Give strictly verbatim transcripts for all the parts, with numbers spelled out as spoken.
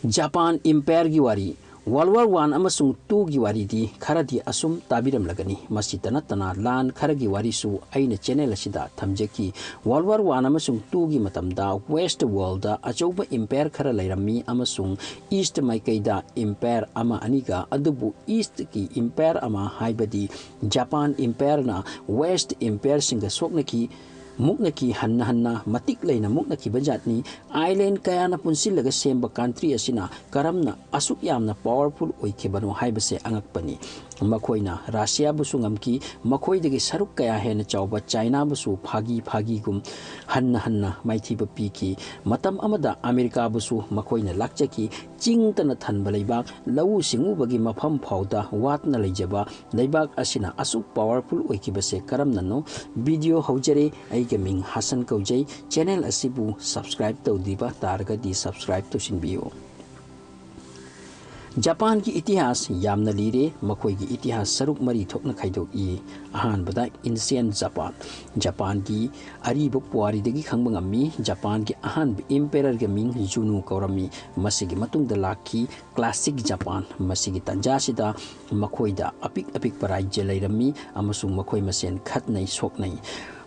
Japan ꯏꯝꯄꯥꯌꯔꯒꯤ ꯋꯥꯔꯤ꯫ World War One ꯑꯃꯁꯨꯡ Twoꯒꯤ ꯋꯥꯔꯤꯗꯤ ꯈꯔꯗꯤ ꯑꯁꯨꯝ ꯇꯥꯕꯤꯔꯝꯂꯒꯅꯤ꯫ ꯃꯁꯤꯇ ꯅꯠꯇꯅ ꯂꯥꯟ ꯈꯔꯒꯤ ꯋꯥꯔꯤꯁꯨ ꯑꯩꯅ channel ꯑꯁꯤꯗ ꯊꯝꯖꯈꯤ꯫ World War One ꯑꯃꯁꯨꯡ Twoꯒꯤ ꯃꯇꯝꯗ West Worldꯗ ꯑꯆꯧꯕ ꯏꯝꯄꯥꯌꯔ ꯈꯔ ꯂꯩꯔꯝꯃꯤ ꯑꯃꯁꯨꯡ East ꯃꯥꯏꯀꯩꯗ ꯏꯝꯄꯥꯌꯔ ꯑꯃ ꯑꯅꯤꯒ, ꯑꯗꯨꯕꯨ Eastꯀꯤ ꯏꯝꯄꯥꯌꯔ ꯑꯃ ꯍꯥꯏꯕꯗꯤ ꯖꯄꯥꯟ ꯏꯝꯄꯥꯌꯔꯅ West ꯏꯝꯄꯥꯌꯔꯁꯤꯡꯒ ꯁꯣꯛꯅꯈꯤ꯫ ꯃꯨꯛꯅꯈꯤ, ꯍꯟꯅ ꯍꯟꯅ ꯃꯇꯤꯛ ꯂꯩꯅ ꯃꯨꯛꯅꯈꯤꯕ ꯖꯥꯠꯅꯤ꯫ Island ꯀꯌꯥꯅ ꯄꯨꯟꯁꯤꯜꯂꯒ ꯁꯦꯝꯕ country ꯑꯁꯤꯅ ꯀꯔꯝꯅ ꯑꯁꯨꯛ ꯌꯥꯝꯅ powerful ꯑꯣꯏꯈꯤꯕꯅꯣ ꯍꯥꯏꯕꯁꯦ ꯑꯉꯛꯄꯅꯤ꯫ ꯃꯈꯣꯏꯅ ꯔꯁꯤꯌꯥꯕꯨꯁꯨ ꯉꯝꯈꯤ, ꯃꯈꯣꯏꯗꯒꯤ ꯁꯔꯨꯛ ꯀꯌꯥ ꯍꯦꯟꯅ ꯆꯥꯎꯕ ꯆꯥꯏꯅꯥꯕꯨꯁꯨ ꯐꯥꯒꯤ ꯐꯥꯒꯤꯒꯨꯝ ꯍꯟꯅ ꯍꯟꯅ ꯃꯥꯏꯊꯤꯕ ꯄꯤꯈꯤ꯫ ꯃꯇꯝ ꯑꯃꯗ ꯑꯃꯦꯔꯤꯀꯥꯕꯨꯁꯨ ꯃꯈꯣꯏꯅ ꯂꯥꯛꯆꯈꯤ꯫ ꯆꯤꯡꯇꯅ ꯊꯟꯕ ꯂꯩꯕꯥꯛ, ꯂꯧꯎ ꯁꯤꯡꯎꯕꯒꯤ ꯃꯐꯝ ꯐꯥꯎꯗ ꯋꯥꯠꯅ ꯂꯩꯖꯕ ꯂꯩꯕꯥꯛ ꯑꯁꯤꯅ ꯑꯁꯨꯛ powerful ꯑꯣꯏꯈꯤꯕꯁꯦ ꯀꯔꯝꯅꯅꯣ? Video ꯍꯧꯖꯔꯦ꯫ ꯑꯩꯒꯤ ꯃꯤꯡ ꯍꯥꯁꯟ ꯀꯧꯖꯩ꯫ Channel ꯑꯁꯤꯕꯨ subscribe ꯇꯧꯗ꯭ꯔꯤꯕ ꯇꯥꯔꯒꯗꯤ subscribe ꯇꯧꯁꯤꯟꯕꯤꯌꯨ꯫ ꯖꯄꯥꯟꯒꯤ ꯏꯇꯤꯍꯥꯁ ꯌꯥꯝꯅ ꯂꯤꯔꯦ꯫ ꯃꯈꯣꯏꯒꯤ ꯏꯇꯤꯍꯥꯁ ꯁꯔꯨꯛ ꯃꯔꯤ ꯊꯣꯛꯅ ꯈꯥꯏꯗꯣꯛꯏ꯫ ꯑꯍꯥꯟꯕꯗ Ancient ꯖꯄꯥꯟ꯫ ꯖꯄꯥꯟꯒꯤ ꯑꯔꯤꯕ ꯄꯨꯋꯥꯔꯤꯗꯒꯤ ꯈꯪꯕ ꯉꯝꯃꯤ꯫ ꯖꯄꯥꯟꯒꯤ ꯑꯍꯥꯟꯕ emperorꯒꯤ ꯃꯤꯡ ꯖꯨꯅꯨ ꯀꯧꯔꯝꯃꯤ꯫ ꯃꯁꯤꯒꯤ ꯃꯇꯨꯡꯗ ꯂꯥꯛꯈꯤ Classic ꯖꯄꯥꯟ꯫ ꯃꯁꯤꯒꯤ ꯇꯥꯟꯖꯥꯁꯤꯗ ꯃꯈꯣꯏꯗ ꯑꯄꯤꯛ ꯑꯄꯤꯛꯄ ꯔꯥꯖ꯭ꯌ ꯂꯩꯔꯝꯃꯤ ꯑꯃꯁꯨꯡ ꯃꯈꯣꯏ ꯃꯁꯦꯟ ꯈꯠꯅꯩ ꯁꯣꯛꯅꯩ꯫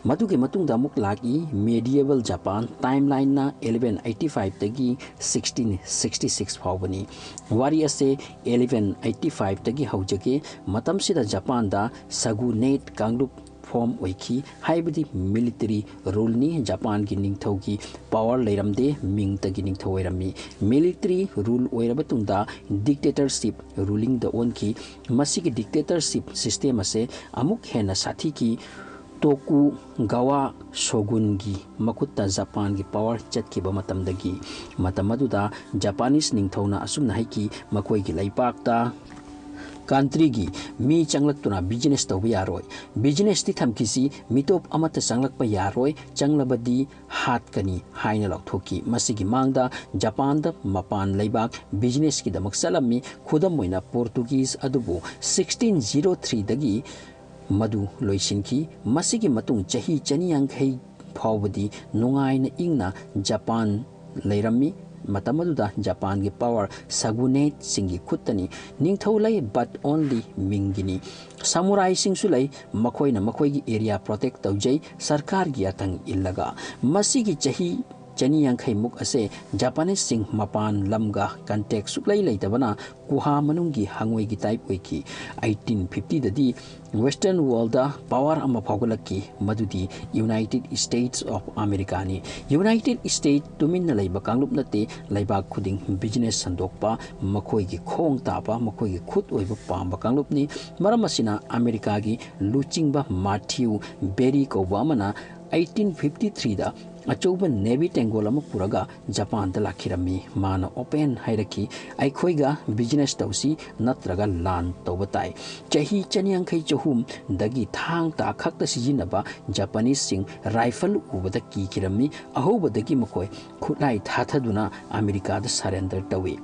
ꯃꯗꯨꯒꯤ ꯃꯇꯨꯡꯗ ꯑꯃꯨꯛ ꯂꯥꯛꯏ Medieval ꯖꯄꯥꯟ꯫ Timelineꯅ eleven eighty fiveꯇꯒꯤ sixteen sixty six ꯐꯥꯎꯕꯅꯤ꯫ ꯋꯥꯔꯤ ꯑꯁꯦ eleven eighty fiveꯇꯒꯤ ꯍꯧꯖꯒꯦ꯫ ꯃꯇꯝꯁꯤꯗ ꯖꯄꯥꯟꯗ Shogunate ꯀꯥꯡꯂꯨꯞ form ꯑꯣꯏꯈꯤ, ꯍꯥꯏꯕꯗꯤ military ruleꯅꯤ꯫ ꯖꯄꯥꯟꯒꯤ ꯅꯤꯡꯊꯧꯒꯤ power ꯂꯩꯔꯝꯗꯦ, ꯃꯤꯡꯇꯒꯤ ꯅꯤꯡꯊꯧ ꯑꯣꯏꯔꯝꯃꯤ꯫ Military rule ꯑꯣꯏꯔꯕ ꯇꯨꯡꯗ dictatorship rulingꯗ ꯑꯣꯟꯈꯤ꯫ ꯃꯁꯤꯒꯤ dictatorship system ꯑꯁꯦ ꯑꯃꯨꯛ ꯍꯦꯟꯅ ꯁꯥꯊꯤꯈꯤ꯫ Tokugawa Shogunꯒꯤ ꯃꯈꯨꯠꯇ ꯖꯄꯥꯟꯒꯤ power ꯆꯠꯈꯤꯕ ꯃꯇꯝꯗꯒꯤ꯫ ꯃꯇꯝ ꯑꯗꯨꯗ Japanese ꯅꯤꯡꯊꯧꯅ ꯑꯁꯨꯝꯅ ꯍꯥꯏꯈꯤ, ꯃꯈꯣꯏꯒꯤ ꯂꯩꯄꯥꯛꯇ countryꯒꯤ ꯃꯤ ꯆꯪꯂꯛꯇꯨꯅ business ꯇꯧꯕ ꯌꯥꯔꯣꯏ꯫ Businessꯇꯤ ꯊꯝꯈꯤꯁꯤ, ꯃꯤꯇꯣꯞ ꯑꯃꯠꯇ ꯆꯪꯂꯛꯄ ꯌꯥꯔꯣꯏ, ꯆꯪꯂꯕꯗꯤ ꯍꯥꯠꯀꯅꯤ ꯍꯥꯏꯅ ꯂꯥꯎꯊꯣꯛꯈꯤ꯫ ꯃꯁꯤꯒꯤ ꯃꯥꯡꯗ ꯖꯄꯥꯟꯗ ꯃꯄꯥꯟ ꯂꯩꯕꯥꯛ businessꯀꯤꯗꯃꯛ ꯆꯠꯂꯝꯃꯤ꯫ ꯈꯨꯗꯝ ꯑꯣꯏꯅ Portuguese ꯑꯗꯨꯕꯨ sixteen zero threeꯗꯒꯤ ꯃꯗꯨ ꯂꯣꯏꯁꯤꯟꯈꯤ꯫ ꯃꯁꯤꯒꯤ ꯃꯇꯨꯡ ꯆꯍꯤ ꯆꯅꯤ ꯌꯥꯡꯈꯩ ꯐꯥꯎꯕꯗꯤ ꯅꯨꯡꯉꯥꯏꯅ ꯏꯪꯅ ꯖꯄꯥꯟ ꯂꯩꯔꯝꯃꯤ꯫ ꯃꯇꯝ ꯑꯗꯨꯗ ꯖꯄꯥꯟꯒꯤ power ꯁꯒꯨꯅꯦꯠꯁꯤꯡꯒꯤ ꯈꯨꯠꯇꯅꯤ꯫ ꯅꯤꯡꯊꯧ ꯂꯩ, but only ꯃꯤꯡꯒꯤꯅꯤ꯫ ꯁꯃꯨꯔꯥꯏꯁꯤꯡꯁꯨ ꯂꯩ, ꯃꯈꯣꯏꯅ ꯃꯈꯣꯏꯒꯤ area protect ꯇꯧꯖꯩ, ꯁꯔꯀꯥꯔꯒꯤ ꯑꯊꯪ ꯏꯜꯂꯒ꯫ ꯃꯁꯤꯒꯤ ꯆꯍꯤ ꯆꯅꯤ ꯌꯥꯡꯈꯩꯃꯨꯛ ꯑꯁꯦ ꯖꯄꯥꯅꯤꯁꯁꯤꯡ ꯃꯄꯥꯟ ꯂꯝꯒ contact ꯁꯨꯛꯂꯩ ꯂꯩꯇꯕꯅ ꯒꯨꯍꯥ ꯃꯅꯨꯡꯒꯤ ꯍꯉꯣꯏꯒꯤ type ꯑꯣꯏꯈꯤ꯫ ꯑꯩꯠꯇꯤꯟ ꯐꯤꯐꯇꯤꯗꯗꯤ Western worldꯗ power ꯑꯃ ꯐꯥꯎꯒꯠꯂꯛꯈꯤ, ꯃꯗꯨꯗꯤ United States of Americaꯅꯤ꯫ United States ꯇꯨꯃꯤꯟꯅ ꯂꯩꯕ ꯀꯥꯡꯂꯨꯞ ꯅꯠꯇꯦ, ꯂꯩꯕꯥꯛ ꯈꯨꯗꯤꯡ business ꯁꯟꯗꯣꯛꯄ, ꯃꯈꯣꯏꯒꯤ ꯈꯣꯡ ꯇꯥꯕ, ꯃꯈꯣꯏꯒꯤ ꯈꯨꯠ ꯑꯣꯏꯕ ꯄꯥꯝꯕ ꯀꯥꯡꯂꯨꯞꯅꯤ꯫ ꯃꯔꯝ ꯑꯁꯤꯅ ꯑꯃꯦꯔꯤꯀꯥꯒꯤ ꯂꯨꯆꯤꯡꯕ ꯃꯥꯊ꯭ꯌꯨ ꯕꯦꯔꯤ ꯀꯧꯕ ꯑꯃꯅ ꯑꯩꯠꯇꯤꯟ ꯐꯤꯐꯇꯤ ꯊ꯭ꯔꯤꯗ ꯑꯆꯧꯕ navy ꯇꯦꯡꯒꯣꯜ ꯑꯃ ꯄꯨꯔꯒ ꯖꯄꯥꯟꯗ ꯂꯥꯛꯈꯤꯔꯝꯃꯤ꯫ ꯃꯥꯅ open ꯍꯥꯏꯔꯛꯈꯤ, "ꯑꯩꯈꯣꯏꯒ business ꯇꯧꯁꯤ ꯅꯠꯇ꯭ꯔꯒ ꯂꯥꯟ ꯇꯧꯕ ꯇꯥꯏ"꯫ ꯆꯍꯤ ꯆꯅꯤꯌꯥꯡꯈꯩ ꯆꯍꯨꯝꯗꯒꯤ ꯊꯥꯡ ꯇꯥ ꯈꯛꯇ ꯁꯤꯖꯤꯟꯅꯕ ꯖꯄꯥꯅꯤꯁꯁꯤꯡ rifle ꯎꯕꯗ ꯀꯤꯈꯤꯔꯝꯃꯤ꯫ ꯑꯍꯧꯕꯗꯒꯤ ꯃꯈꯣꯏ ꯈꯨꯠꯂꯥꯏ ꯊꯥꯊꯗꯨꯅ ꯑꯃꯦꯔꯤꯀꯥꯗ surrender ꯇꯧꯏ꯫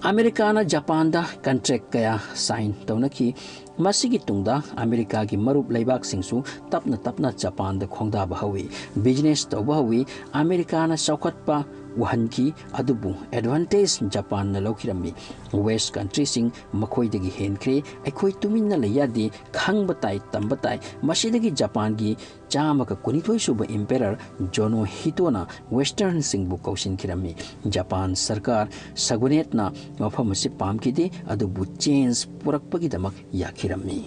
ꯑꯃꯦꯔꯤꯀꯥꯅ ꯖꯄꯥꯟꯗ contract ꯀꯌꯥ sign ꯇꯧꯅꯈꯤ꯫ ꯃꯁꯤꯒꯤ ꯇꯨꯡꯗ ꯑꯃꯦꯔꯤꯀꯥꯒꯤ ꯃꯔꯨꯞ ꯂꯩꯕꯥꯛꯁꯤꯡꯁꯨ ꯇꯞꯅ ꯇꯞꯅ ꯖꯄꯥꯟꯗ ꯈꯣꯡꯗꯥꯕ ꯍꯧꯏ꯫ Business ꯇꯧꯕ ꯍꯧꯏ꯫ ꯑꯃꯦꯔꯤꯀꯥꯅ ꯆꯥꯎꯈꯠꯄ ꯎꯍꯟꯈꯤ, ꯑꯗꯨꯕꯨ advantage ꯖꯄꯥꯟꯅ ꯂꯧꯈꯤꯔꯝꯃꯤ꯫ West countryꯁꯤꯡ ꯃꯈꯣꯏꯗꯒꯤ ꯍꯦꯟꯈ꯭ꯔꯦ꯫ ꯑꯩꯈꯣꯏ ꯇꯨꯃꯤꯟꯅ ꯂꯩ ꯌꯥꯗꯦ, ꯈꯪꯕ ꯇꯥꯏ, ꯇꯝꯕ ꯇꯥꯏ꯫ ꯃꯁꯤꯗꯒꯤ ꯖꯄꯥꯟꯒꯤ ꯆꯥꯝꯃꯒ ꯀꯨꯟꯅꯤꯊꯣꯏ ꯁꯨꯕ emperor ꯖꯣꯅꯣꯍꯤꯇꯣꯅ Westernꯁꯤꯡꯕꯨ ꯀꯧꯁꯤꯟꯈꯤꯔꯝꯃꯤ꯫ ꯖꯄꯥꯟ ꯁꯔꯀꯥꯔ ꯁꯒꯨꯅꯦꯠꯅ ꯃꯐꯝ ꯑꯁꯤ ꯄꯥꯝꯈꯤꯗꯦ, ꯑꯗꯨꯕꯨ change ꯄꯨꯔꯛꯄꯒꯤꯗꯃꯛ ꯌꯥꯈꯤꯔꯝꯃꯤ꯫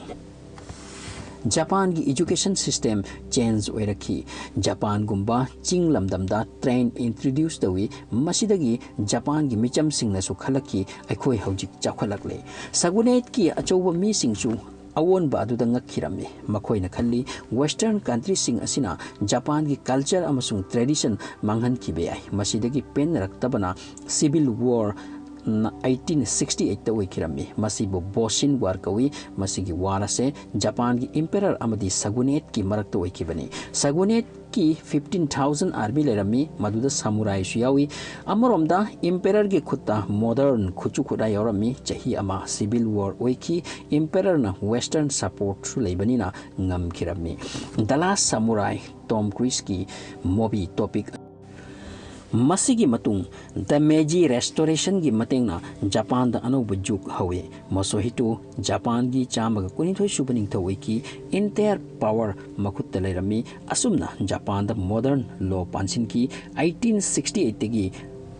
ꯖꯄꯥꯟꯒꯤ education system change ꯑꯣꯏꯔꯛꯈꯤ꯫ ꯖꯄꯥꯟꯒꯨꯝꯕ ꯆꯤꯡ ꯂꯝꯗꯝꯗ train introduce ꯇꯧꯏ꯫ ꯃꯁꯤꯗꯒꯤ ꯖꯄꯥꯟꯒꯤ ꯃꯤꯆꯝꯁꯤꯡꯅꯁꯨ ꯈꯜꯂꯛꯈꯤ, "ꯑꯩꯈꯣꯏ ꯍꯧꯖꯤꯛ ꯆꯥꯎꯈꯠꯂꯛꯂꯦ"꯫ ꯁꯒꯨꯅꯦꯠꯀꯤ ꯑꯆꯧꯕ ꯃꯤꯁꯤꯡꯁꯨ ꯑꯑꯣꯟꯕ ꯑꯗꯨꯗ ꯉꯛꯈꯤꯔꯝꯃꯤ꯫ ꯃꯈꯣꯏꯅ ꯈꯜꯂꯤ, Western countryꯁꯤꯡ ꯑꯁꯤꯅ ꯖꯄꯥꯟꯒꯤ culture ꯑꯃꯁꯨꯡ tradition ꯃꯥꯡꯍꯟꯈꯤꯕ ꯌꯥꯏ꯫ ꯃꯁꯤꯗꯒꯤ ꯄꯦꯟꯅꯔꯛꯇꯕꯅ civil war ꯑꯩꯠꯇꯤꯟ ꯁꯤꯛꯁꯇꯤ ꯑꯩꯠꯇ ꯑꯣꯏꯈꯤꯔꯝꯃꯤ꯫ ꯃꯁꯤꯕꯨ Boshin War ꯀꯧꯏ꯫ ꯃꯁꯤꯒꯤ war ꯑꯁꯦ ꯖꯄꯥꯟꯒꯤ emperor ꯑꯃꯗꯤ ꯁꯒꯨꯅꯦꯠꯀꯤ ꯃꯔꯛꯇ ꯑꯣꯏꯈꯤꯕꯅꯤ꯫ ꯁꯒꯨꯅꯦꯠꯀꯤ fifteen thousand army ꯂꯩꯔꯝꯃꯤ, ꯃꯗꯨꯗ samuraiꯁꯨ ꯌꯥꯎꯏ꯫ ꯑꯃꯔꯣꯝꯗ emperorꯒꯤ ꯈꯨꯠꯇ modern ꯈꯨꯠꯁꯨ ꯈꯨꯠꯂꯥꯏ ꯌꯥꯎꯔꯝꯃꯤ꯫ ꯆꯍꯤ ꯑꯃ civil war ꯑꯣꯏꯈꯤ꯫ Emperorꯅ Western supportꯁꯨ ꯂꯩꯕꯅꯤꯅ ꯉꯝꯈꯤꯔꯝꯃꯤ꯫ The Last Samurai, Tom Cruiseꯀꯤ movie topic꯫ ꯃꯁꯤꯒꯤ ꯃꯇꯨꯡ The Meiji Restorationꯒꯤ ꯃꯇꯦꯡꯅ ꯖꯄꯥꯟꯗ ꯑꯅꯧꯕ ꯖꯨꯒ ꯍꯧꯏ꯫ ꯃꯣꯁꯣꯍꯤꯇꯣ ꯖꯄꯥꯟꯒꯤ ꯆꯥꯝꯃꯒ ꯀꯨꯟꯅꯤꯊꯣꯏ ꯁꯨꯕ ꯅꯤꯡꯊꯧ ꯑꯣꯏꯈꯤ꯫ Entire power ꯃꯈꯨꯠꯇ ꯂꯩꯔꯝꯃꯤ꯫ ꯑꯁꯨꯝꯅ ꯖꯄꯥꯟꯗ modern law ꯄꯥꯟꯁꯤꯟꯈꯤ꯫ Eighteen sixty eightꯇꯒꯤ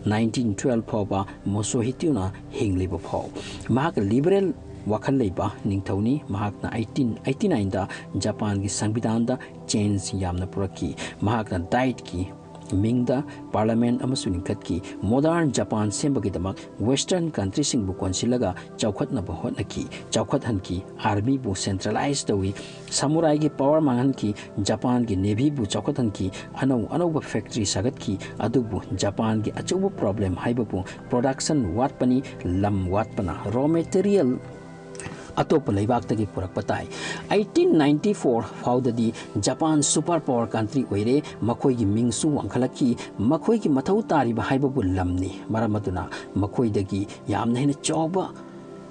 nineteen twelve ꯐꯥꯎꯕ ꯃꯣꯁꯣꯍꯤꯇꯣꯅ ꯍꯤꯡꯂꯤꯕ ꯐꯥꯎ꯫ ꯃꯍꯥꯛ liberal ꯋꯥꯈꯜ ꯂꯩꯕ ꯅꯤꯡꯊꯧꯅꯤ꯫ ꯃꯍꯥꯛꯅ eighteen eighty nineꯗ ꯖꯄꯥꯟꯒꯤ ꯁꯪꯕꯤꯙꯥꯟꯗ change ꯌꯥꯝꯅ ꯄꯨꯔꯛꯈꯤ꯫ ꯃꯍꯥꯛꯅ Daikiꯒꯤ ꯃꯤꯡꯗ parliament ꯑꯃꯁꯨ ꯂꯤꯡꯈꯠꯈꯤ꯫ Modern ꯖꯄꯥꯟ ꯁꯦꯝꯕꯒꯤꯗꯃꯛ western countryꯁꯤꯡꯕꯨ ꯀꯣꯟꯁꯤꯜꯂꯒ ꯆꯥꯎꯈꯠꯅꯕ ꯍꯣꯠꯅꯈꯤ, ꯆꯥꯎꯈꯠꯍꯟꯈꯤ꯫ Armyꯕꯨ centralize ꯇꯧꯏ꯫ Samuraiꯒꯤ power ꯃꯥꯡꯍꯟꯈꯤ꯫ ꯖꯄꯥꯟꯒꯤ navyꯕꯨ ꯆꯥꯎꯈꯠꯍꯟꯈꯤ꯫ ꯑꯅꯧ ꯑꯅꯧꯕ factory ꯁꯥꯒꯠꯈꯤ꯫ ꯑꯗꯨꯕꯨ ꯖꯄꯥꯟꯒꯤ ꯑꯆꯧꯕ problem ꯍꯥꯏꯕꯕꯨ production ꯋꯥꯠꯄꯅꯤ꯫ ꯂꯝ ꯋꯥꯠꯄꯅ, raw material ꯑꯇꯣꯞꯄ ꯂꯩꯕꯥꯛꯇꯒꯤ ꯄꯨꯔꯛꯄ ꯇꯥꯏ꯫ Eighteen ninety four ꯐꯥꯎꯗꯗꯤ ꯖꯄꯥꯟ super power country ꯑꯣꯏꯔꯦ꯫ ꯃꯈꯣꯏꯒꯤ ꯃꯤꯡꯁꯨ ꯋꯥꯡꯈꯠꯂꯛꯈꯤ꯫ ꯃꯈꯣꯏꯒꯤ ꯃꯊꯧ ꯇꯥꯔꯤꯕ ꯍꯥꯏꯕꯕꯨ ꯂꯝꯅꯤ꯫ ꯃꯔꯝ ꯑꯗꯨꯅ ꯃꯈꯣꯏꯗꯒꯤ ꯌꯥꯝꯅ ꯍꯦꯟꯅ ꯆꯥꯎꯕ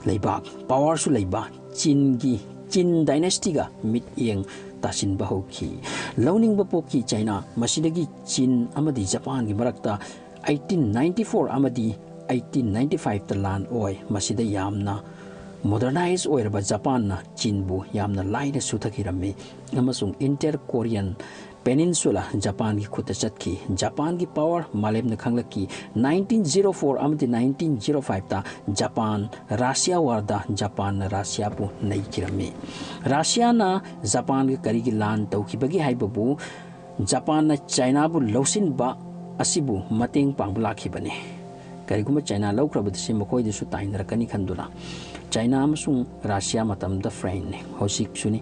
ꯂꯩꯕꯥꯛ, powerꯁꯨ ꯂꯩꯕ ꯆꯤꯟꯒꯤ, Qin dynastyꯒ ꯃꯤꯠꯌꯦꯡ ꯇꯥꯁꯤꯟꯕ ꯍꯧꯈꯤ꯫ ꯂꯧꯅꯤꯡꯕ ꯄꯣꯛꯈꯤ꯫ ꯆꯩꯅꯥ ꯃꯁꯤꯗꯒꯤ ꯆꯤꯟ ꯑꯃꯗꯤ ꯖꯄꯥꯟꯒꯤ ꯃꯔꯛꯇ eighteen ninety four ꯑꯃꯗꯤ eighteen ninety fiveꯇ ꯂꯥꯟ ꯑꯣꯏ꯫ ꯃꯁꯤꯗ ꯌꯥꯝꯅ modernize ꯑꯣꯏꯔꯕ ꯖꯄꯥꯟꯅ ꯆꯤꯟꯕꯨ ꯌꯥꯝꯅ ꯂꯥꯏꯅ ꯁꯨꯊꯈꯤꯔꯝꯃꯤ ꯑꯃꯁꯨꯡ Inter Korean Peninsula ꯖꯄꯥꯟꯒꯤ ꯈꯨꯠꯇ ꯆꯠꯈꯤ꯫ ꯖꯄꯥꯟꯒꯤ power ꯃꯥꯂꯦꯝꯅ ꯈꯪꯂꯛꯈꯤ꯫ Nineteen zero four ꯑꯃꯗꯤ nineteen zero fiveꯇ ꯖꯄꯥꯟ Russia warꯗ ꯖꯄꯥꯟꯅ ꯔꯁꯤꯌꯥꯕꯨ ꯅꯩꯈꯤꯔꯝꯃꯤ꯫ ꯔꯁꯤꯌꯥꯅ ꯖꯄꯥꯟꯒ ꯀꯔꯤꯒꯤ ꯂꯥꯟ ꯇꯧꯈꯤꯕꯒꯦ ꯍꯥꯏꯕꯕꯨ ꯖꯄꯥꯟꯅ ꯆꯥꯏꯅꯥꯕꯨ ꯂꯧꯁꯤꯟꯕ ꯑꯁꯤꯕꯨ ꯃꯇꯦꯡ ꯄꯥꯡꯕ ꯂꯥꯛꯈꯤꯕꯅꯤ꯫ ꯀꯔꯤꯒꯨꯝꯕ ꯆꯥꯏꯅꯥ ꯂꯧꯈ꯭ꯔꯕꯗꯤ ꯁꯤ ꯃꯈꯣꯏꯗꯁꯨ ꯇꯥꯏꯅꯔꯛꯀꯅꯤ ꯈꯟꯗꯨꯅ꯫ ꯆꯥꯏꯅꯥ ꯑꯃꯁꯨꯡ ꯔꯁꯤꯌꯥ ꯃꯇꯝꯗ friendꯅꯤ, ꯍꯧꯖꯤꯛꯁꯨꯅꯤ꯫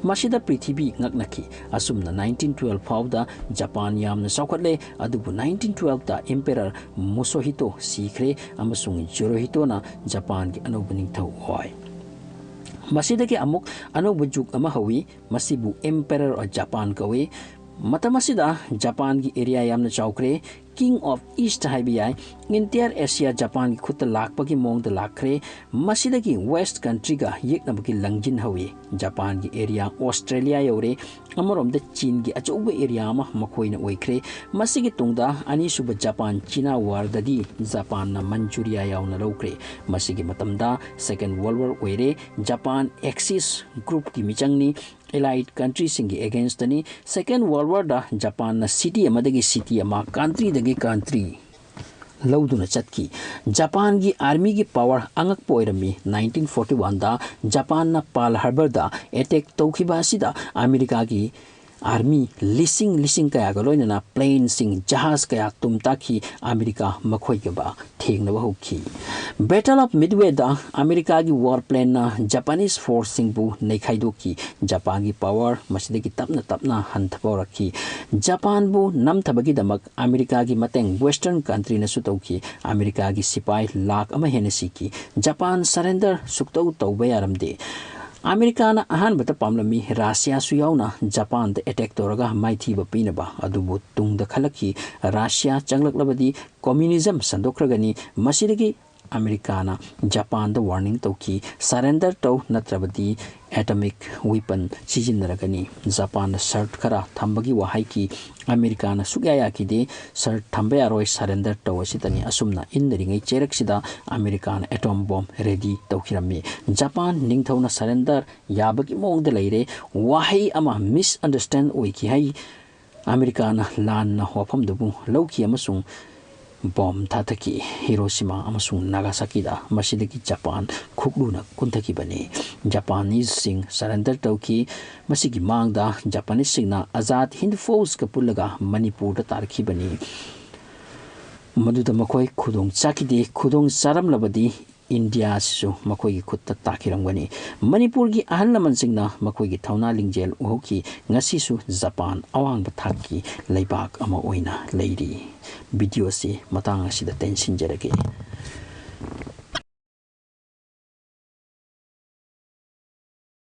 ꯃꯁꯤꯗ ꯄ꯭ꯔꯤꯊꯤꯕꯤ ꯉꯛꯅꯈꯤ꯫ ꯑꯁꯨꯝꯅ nineteen twelve ꯐꯥꯎꯗ ꯖꯄꯥꯟ ꯌꯥꯝꯅ ꯆꯥꯎꯈꯠꯂꯦ, ꯑꯗꯨꯕꯨ nineteen twelveꯇ Emperor Musohito ꯁꯤꯈ꯭ꯔꯦ ꯑꯃꯁꯨꯡ Hirohitoꯅ ꯖꯄꯥꯟꯒꯤ ꯑꯅꯧꯕ ꯅꯤꯡꯊꯧ ꯑꯣꯏ꯫ ꯃꯁꯤꯗꯒꯤ ꯑꯃꯨꯛ ꯑꯅꯧꯕ ꯖꯨꯒ ꯑꯃ ꯍꯧꯏ, ꯃꯁꯤꯕꯨ Emperor of Japan ꯀꯧꯏ꯫ ꯃꯇꯝ ꯑꯁꯤꯗ ꯖꯄꯥꯟꯒꯤ area ꯌꯥꯝꯅ ꯆꯥꯎꯈ꯭ꯔꯦ꯫ King of East ꯍꯥꯏꯕ ꯌꯥꯏ꯫ Entire Asia ꯖꯄꯥꯟꯒꯤ ꯈꯨꯠꯇ ꯂꯥꯛꯄꯒꯤ ꯃꯑꯣꯡꯗ ꯂꯥꯛꯈ꯭ꯔꯦ꯫ ꯃꯁꯤꯗꯒꯤ West countryꯒ ꯌꯦꯛꯅꯕꯒꯤ ꯂꯪꯖꯤꯟ ꯍꯧꯏ꯫ ꯖꯄꯥꯟꯒꯤ area Australia ꯌꯧꯔꯦ꯫ ꯑꯃꯔꯣꯝꯗ ꯆꯤꯟꯒꯤ ꯑꯆꯧꯕ area ꯑꯃ ꯃꯈꯣꯏꯅ ꯑꯣꯏꯈ꯭ꯔꯦ꯫ ꯃꯁꯤꯒꯤ ꯇꯨꯡꯗ ꯑꯅꯤꯁꯨꯕ ꯖꯄꯥꯟ ꯆꯤꯅꯥ warꯗꯗꯤ ꯖꯄꯥꯟꯅ Manchuria ꯌꯥꯎꯅ ꯂꯧꯈ꯭ꯔꯦ꯫ ꯃꯁꯤꯒꯤ ꯃꯇꯝꯗ Second World War ꯑꯣꯏꯔꯦ꯫ Japan Axis groupꯀꯤ ꯃꯤꯆꯪꯅꯤ꯫ Allied countryꯁꯤꯡꯒꯤ againstꯅꯤ꯫ Second World Warꯗ ꯖꯄꯥꯟꯅ city ꯑꯃꯗꯒꯤ city ꯑꯃ, countryꯗꯒꯤ country ꯂꯧꯗꯨꯅ ꯆꯠꯈꯤ꯫ ꯖꯄꯥꯟꯒꯤ armyꯒꯤ power ꯑꯉꯛꯄ ꯑꯣꯏꯔꯝꯃꯤ꯫ Nineteen forty oneꯗ ꯖꯄꯥꯟꯅ Pearl Harborꯗ attack ꯇꯧꯈꯤꯕ ꯑꯁꯤꯗ ꯑꯃꯦꯔꯤꯀꯥꯒꯤ army ꯂꯤꯁꯤꯡ ꯂꯤꯁꯤꯡ ꯀꯌꯥꯒ ꯂꯣꯏꯅꯅ planeꯁꯤꯡ, ꯖꯍꯥꯖ ꯀꯌꯥ ꯇꯨꯝ ꯇꯥꯈꯤ꯫ ꯑꯃꯦꯔꯤꯀꯥ ꯃꯈꯣꯏꯒ ꯊꯦꯡꯅꯕ ꯍꯧꯈꯤ꯫ Battle of Midwayꯗ ꯑꯃꯦꯔꯤꯀꯥꯒꯤ war planeꯅ Japanese forceꯁꯤꯡꯕꯨ ꯅꯩꯈꯥꯏꯗꯣꯛꯈꯤ꯫ ꯖꯄꯥꯟꯒꯤ power ꯃꯁꯤꯗꯒꯤ ꯇꯞꯅ ꯇꯞꯅ ꯍꯟꯊꯕ ꯍꯧꯔꯛꯈꯤ꯫ ꯖꯄꯥꯟꯕꯨ ꯅꯝꯊꯕꯒꯤꯗꯃꯛ ꯑꯃꯦꯔꯤꯀꯥꯒꯤ ꯃꯇꯦꯡ Western countryꯅꯁꯨ ꯇꯧꯈꯤ꯫ ꯑꯃꯦꯔꯤꯀꯥꯒꯤ ꯁꯤꯄꯥꯏ ꯂꯥꯈ ꯑꯃ ꯍꯦꯟꯅ ꯁꯤꯈꯤ꯫ ꯖꯄꯥꯟ surrender ꯁꯨꯛꯇꯧ ꯇꯧꯕ ꯌꯥꯔꯝꯗꯦ꯫ ꯑꯃꯦꯔꯤꯀꯥꯅ ꯑꯍꯥꯟꯕꯗ ꯄꯥꯝꯂꯝꯃꯤ ꯔꯁꯤꯌꯥꯁꯨ ꯌꯥꯎꯅ ꯖꯄꯥꯟꯗ attack ꯇꯧꯔꯒ ꯃꯥꯏꯊꯤꯕ ꯄꯤꯅꯕ, ꯑꯗꯨꯕꯨ ꯇꯨꯡꯗ ꯈꯜꯂꯛꯈꯤ ꯔꯁꯤꯌꯥ ꯆꯪꯂꯛꯂꯕꯗꯤ communism ꯁꯟꯗꯣꯛꯈ꯭ꯔꯒꯅꯤ꯫ ꯃꯁꯤꯗꯒꯤ ꯑꯃꯦꯔꯤꯀꯥꯅ ꯖꯄꯥꯟꯗ warning ꯇꯧꯈꯤ, surrender ꯇꯧ, ꯅꯠꯇ꯭ꯔꯕꯗꯤ atomic weapon ꯁꯤꯖꯤꯟꯅꯔꯒꯅꯤ꯫ ꯖꯄꯥꯟꯅ ꯁꯔꯠ ꯈꯔ ꯊꯝꯕꯒꯤ ꯋꯥ ꯍꯥꯏꯈꯤ꯫ ꯑꯃꯦꯔꯤꯀꯥꯅ ꯁꯨꯛꯌꯥ ꯌꯥꯈꯤꯗꯦ꯫ ꯁꯔꯠ ꯊꯝꯕ ꯌꯥꯔꯣꯏ, surrender ꯇꯧ ꯑꯁꯤꯇꯅꯤ꯫ ꯑꯁꯨꯝꯅ ꯏꯟꯅꯔꯤꯉꯩ ꯆꯩꯔꯛꯁꯤꯗ ꯑꯃꯦꯔꯤꯀꯥꯅ atom bomb ready ꯇꯧꯈꯤꯔꯝꯃꯤ꯫ ꯖꯄꯥꯟ ꯅꯤꯡꯊꯧꯅ surrender ꯌꯥꯕꯒꯤ ꯃꯑꯣꯡꯗ ꯂꯩꯔꯦ꯫ ꯋꯥꯍꯩ ꯑꯃ misunderstand ꯑꯣꯏꯈꯤ ꯍꯥꯏ꯫ ꯑꯃꯦꯔꯤꯀꯥꯅ ꯂꯥꯟꯅ ꯋꯥꯐꯝꯗꯨꯕꯨ ꯂꯧꯈꯤ ꯑꯃꯁꯨꯡ bomb ꯊꯥꯊꯈꯤ ꯍꯤꯔꯣꯁꯤꯃꯥ ꯑꯃꯁꯨꯡ ꯅꯥꯒꯥꯁꯥꯀꯤꯗ꯫ ꯃꯁꯤꯗꯒꯤ ꯖꯄꯥꯟ ꯈꯨꯛꯂꯨꯅ ꯀꯨꯟꯊꯈꯤꯕꯅꯤ꯫ ꯖꯄꯥꯅꯤꯁꯁꯤꯡ surrender ꯇꯧꯈꯤ꯫ ꯃꯁꯤꯒꯤ ꯃꯥꯡꯗ ꯖꯄꯥꯅꯤꯁꯁꯤꯡꯅ Azad Hind Forceꯀ ꯄꯨꯜꯂꯒ ꯃꯅꯤꯄꯨꯔꯗ ꯇꯥꯔꯛꯈꯤꯕꯅꯤ꯫ ꯃꯗꯨꯗ ꯃꯈꯣꯏ ꯈꯨꯗꯣꯡ ꯆꯥꯈꯤꯗꯦ꯫ ꯈꯨꯗꯣꯡ ꯆꯥꯔꯝꯂꯕꯗꯤ ꯏꯟꯗꯤꯌꯥ ꯑꯁꯤꯁꯨ ꯃꯈꯣꯏꯒꯤ ꯈꯨꯠꯇ ꯇꯥꯈꯤꯔꯝꯒꯅꯤ꯫ ꯃꯅꯤꯄꯨꯔꯒꯤ ꯑꯍꯜ ꯂꯃꯟꯁꯤꯡꯅ ꯃꯈꯣꯏꯒꯤ ꯊꯧꯅꯥ ꯂꯤꯡꯖꯦꯜ ꯎꯍꯧꯈꯤ꯫ ꯉꯁꯤꯁꯨ ꯖꯄꯥꯟ ꯑꯋꯥꯡꯕ ꯊꯥꯛꯀꯤ ꯂꯩꯕꯥꯛ ꯑꯃ ꯑꯣꯏꯅ ꯂꯩꯔꯤ꯫ Video ꯑꯁꯤ ꯃꯇꯥꯡ ꯑꯁꯤꯗ ꯇꯦꯟꯁꯤꯟꯖꯔꯒꯦ꯫